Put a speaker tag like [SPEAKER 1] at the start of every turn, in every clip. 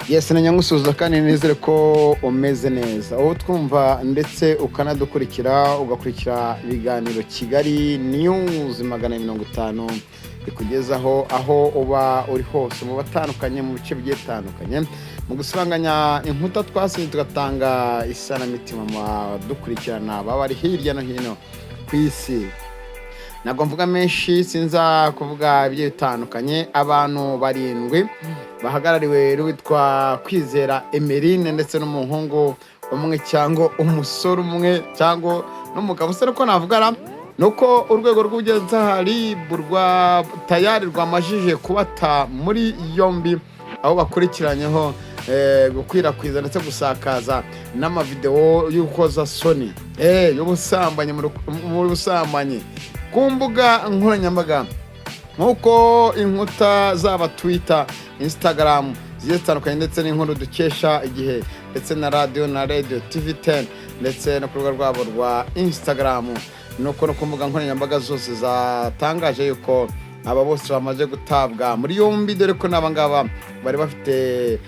[SPEAKER 1] Yes, na nyamusuhuza kandi nizere ko umeze neza, uwo twumva ndetse ukanadukurikira, ugakurikira ibiganiro Kigali News 250 bikugezaho aho uba uri hose mu batandukanye, mu bice bigiye bitandukanye, mu gusanganya inkuta twasinye, tugatanga isanamitima mu badukurikirana baba bari hirya no hino ku isi. Ntabwo mvuga menshi, sinza kuvuga ibigiye bitandukanye. Abantu barindwi bahagarariwe n'uwitwa Kwizera Emeline ndetse n'umuhungu umwe cyangwa umusore umwe cyangwa n'umugabo usa, uko navuga ni uko urwego rw'ubugenzacyaha RIB rwa tayari rwamajije kubata muri yombi, aho bakurikiranyeho gukwirakwiza ndetse gusakaza n'amavidewo y'urukozasoni, y'ubusambanyi mu busambanyi ku mbuga nkoranyambaga, nk'uko inkuta zaba Twitter, Instagram zigiye zitandukanye, ndetse n'inkuru dukesha Igihe ndetse na radiyo TV 10, ndetse no ku rubuga rwabo rwa Instagram, nuko no ku mbuga nkoranyambaga zose zatangaje yuko aba bose bamaze gutabwa muri yombi, dore ko n'aba ngaba bari bafite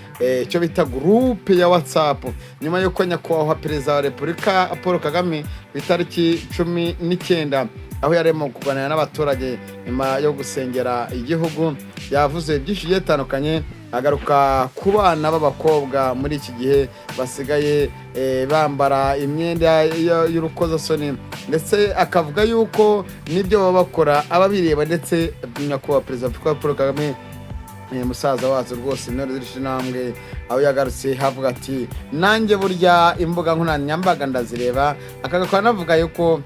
[SPEAKER 1] icyo bita groupe ya WhatsApp. Nyuma y'uko Nyakubahwa Perezida wa Repubulika Paul Kagame ku itariki 19, aho yarimo kuganira n'abaturage nyuma yo gusengera igihugu, yavuze byinshi bigiye bitandukanye, agaruka ku bana b'abakobwa muri iki gihe basigaye bambara imyenda y'urukozasoni, ndetse akavuga yuko n'ibyo baba bakora ababireba. Ndetse Nyakubahwa Perezida wa Repubulika Paul Kagame, musaza wacu rwose, intore zirusha intambwe, aho yagarutse havuga ati: "Nanjye burya imbuga nkoranyambaga ndazireba." Akagakora anavuga yuko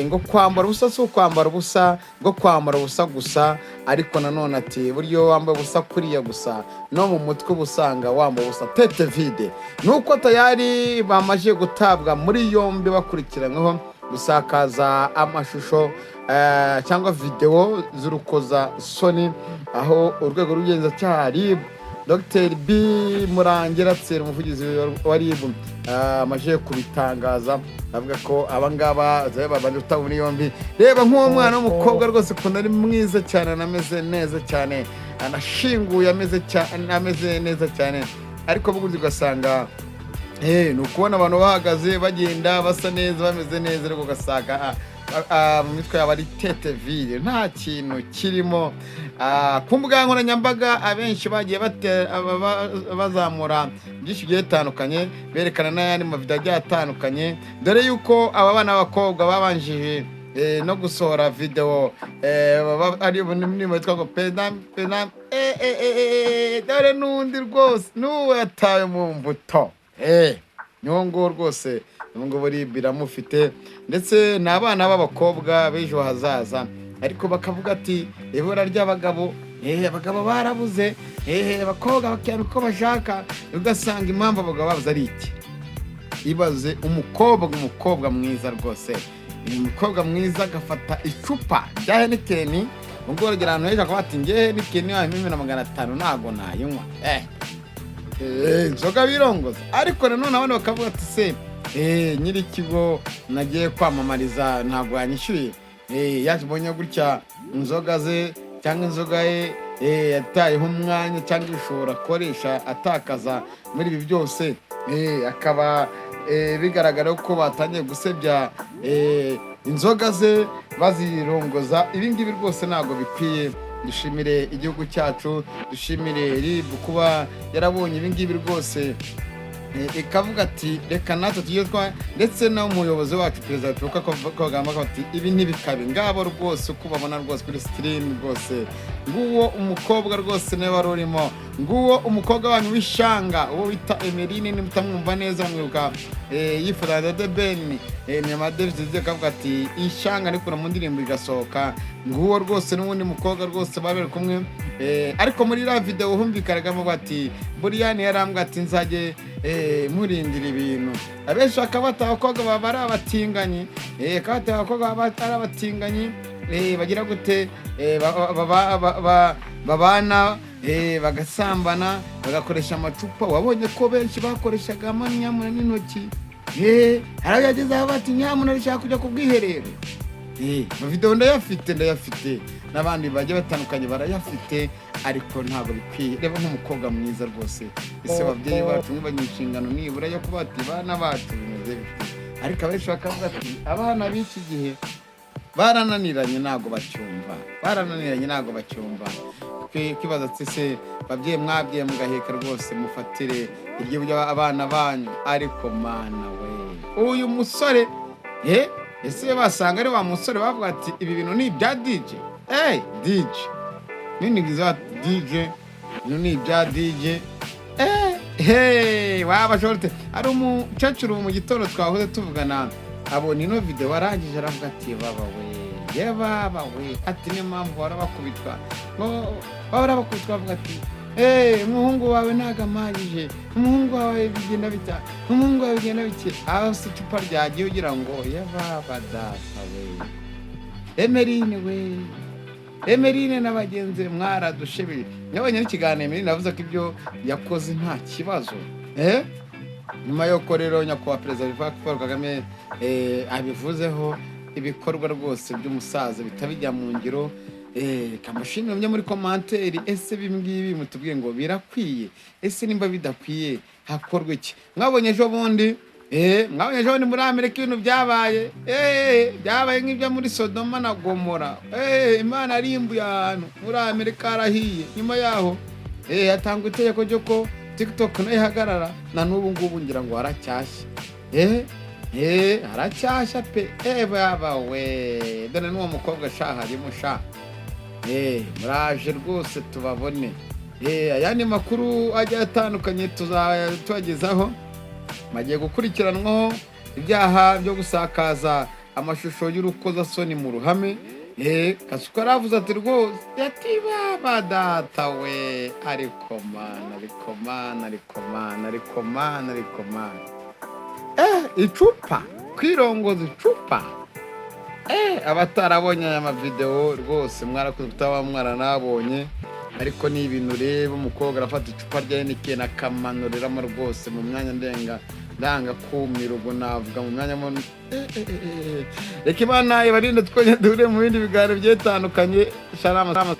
[SPEAKER 1] ngo kwambara ubusa si ukwambara ubusa, ngo kwambara ubusa gusa, ariko nanone ati: "Buryo wambaye ubusa kuriya gusa, no mu mutwe uba usanga wambaye ubusa, tête vide." Nuko tayari bamaze gutabwa muri yombi, bakurikiranyweho gusakaza amashusho cyangwa videwo z'urukozasoni, aho urwego rw'ubugenzacyaha RIB, Dr B Murangira Thierry, umuvugizi wa RIB, amaze kubitangaza, avuga ko abangaba babanje gutabwa muri yombi. Reba nk'uwo mwana w'umukobwa rwose, ukuntu ari mwiza cyane, anameze neza cyane, anashinguye, ameze cyane, ameze neza cyane, ariko buguzi ugasanga ni ukubona abantu bahagaze, bagenda, basa neza, bameze neza, ariko ugasanga mu mitwe yabo ari tête vide, nta kintu kirimo. Ku mbuga nkoranyambaga abenshi bagiye bazamura byinshi bigiye bitandukanye, berekana n'ayandi mavidewo agiye atandukanye, dore yuko aba bana b'abakobwa babanjije no gusohora videwo ari indirimbo yitwa ngo "Pena Pena". Dore n'undi rwose n'uwo yatawe mu mbuto, niwo nguwo rwose, ubu ngubu RIB iramufite. Ndetse ni abana b'abakobwa b'ejo hazaza, ariko bakavuga ati: "Ibura ry'abagabo, abagabo barabuze, abakobwa bakiyana uko bashaka." Ugasanga impamvu abagabo babuze ari iki? Ibaze umukobwa mwiza rwose, uyu mukobwa mwiza agafata icupa rya Heineken, ubwo urugero ahantu henshi akavuga ati: "Ngewe Heineken wahembye na 500 ntabwo nayinywa." Inzoga birongoza. Ariko nanone abandi bakavuga ati: "Se nyiri ikigo nagiye kwamamariza ntabwo yanyishyuye, yakibonye gutya inzoga ze cyangwa inzoga ye, yatayeho umwanya cyangwa ibishoro akoresha atakaza muri ibi byose." Akaba bigaragara ko batangiye gusebya inzoga ze bazirongoza. Ibi ngibi rwose ntabwo bikwiye. Dushimire igihugu cyacu, dushimire RIB kuba yarabonye ibi ngibi rwose, ikavuga ati: "Reka natwe tujye twa", ndetse n'umuyobozi wacu Perezida wa Repubulika Kagame akavuga ati: "Ibi ntibikabe." Ngabo rwose uko babona rwose kuri screen rwose, nguwo umukobwa rwose niwe wari urimo, nguwo umukobwa wanyu w'ishanga, uwo bita Emeline. Niba utamwumva neza, mwibuka yifuza na The Ben, nyama David akavuga ati: "Ishanga rikura mu ndirimbo igasohoka." Nguwo rwose n'uwundi mukobwa rwose bari bari kumwe, ariko muri iriya video humvikanagamo ati: "Buriyani yarambwa ati nzajye murindira ibintu." Abenshi bakaba bata abakobwa baba ari abatinganyi, bakaba bata abakobwa baba ari abatinganyi, bagira gute, babana, bagasambana, bagakoresha amacupa. Wabonye ko benshi bakoreshaga nyamuna n'intoki. Hari aho yageze aho bati: "Nyamuna arashaka kujya ku bwiherero." Amavideo ndayafite, ndayafite, n'abandi bagiye batandukanye barayafite, ariko ntabwo bikwiye. Reba nk'umukobwa mwiza rwose. Ese ababyeyi bacu mwibanye inshingano nibura yo kuba bati: "Bana bacu, bimeze bite?" Ariko abenshi bakavuga ati: "Abana b'iki gihe barananiranye, ntabwo bacyumva, barananiranye, ntabwo bacyumva." Kwibaza ati: "Se babyeyi mwabyeyi mugaheka rwose, mufatire iryo byo abana banyu." Ariko mana we, uyu musore, ese basanga ari wa musore bavuga ati: "Ibi bintu ni ibya DJ." DJ nini za DJ, ibintu ni ibya DJ. Hey, waba shorte ari umukecuru. Mu gitondo twahoze tuvugana, abona ino video, arangije aravuga ati: "Baba we, ye baba we," ati: "Niyo mpamvu warabakubitwa ngo bahora bakubitwa." Bavuga ati: "Hey, umuhungu wawe ntago amagije, umuhungu wawe bigenda bita, umuhungu wawe bigenda bike." Aho se icupa ryagiye ugira ngo ye baba data we, Emerine we, Emerine na bagenzi be mwaradushebeje. Nyabonye n'ikiganiro Emerine avuze ko ibyo yakoze nta kibazo. Nyuma y'uko rero nyakubahwa Perezida Paul Kagame abivuzeho, ibikorwa rwose by'umusaza bihita bijya mu ngiro. Kamushimire mujye muri commentaire. Ese ibi ngibi mutubwiye ngo birakwiye? Ese nimba bidakwiye hakorwa iki? Mwabonye ejo bundi muri Amerika ibintu byabaye, byabaye nk'ibyo muri Sodoma na Gomora. Imana yarimbuye ahantu muri Amerika, harahiye. Nyuma yaho hatangwa itegeko ryo ko TikTok nayo ihagarara. Na n'ubu ngubu ngira ngo haracyashya, haracyashya pe. Baba we, dore n'uwo mukobwa sha harimo sha. Muraje rwose tubabone. Ayandi makuru agiye atandukanye tuzajya tubagezaho. Bagiye gukurikiranwaho ibyaha byo gusakaza amashusho y'urukozasoni mu ruhame. Kasuku yaravuze ati rwose, ati: "Baba data we." Ariko mana, ariko mana, ariko mana, ariko mana, ariko mana. Icupa kwirongoza icupa. Abatarabonye aya mavideo rwose mwarakoze kutaba mwaranabonye, ariko ni ibintu ureba umukobwa arafata icupa rya Heineken akamanuriramo rwose mu myanya ndenga ndangakumiro, ubwo navuga mu myanya mo. Reka Imana ibarinde, twongere duhure mu bindi biganiro bigiye bitandukanye. Shalama.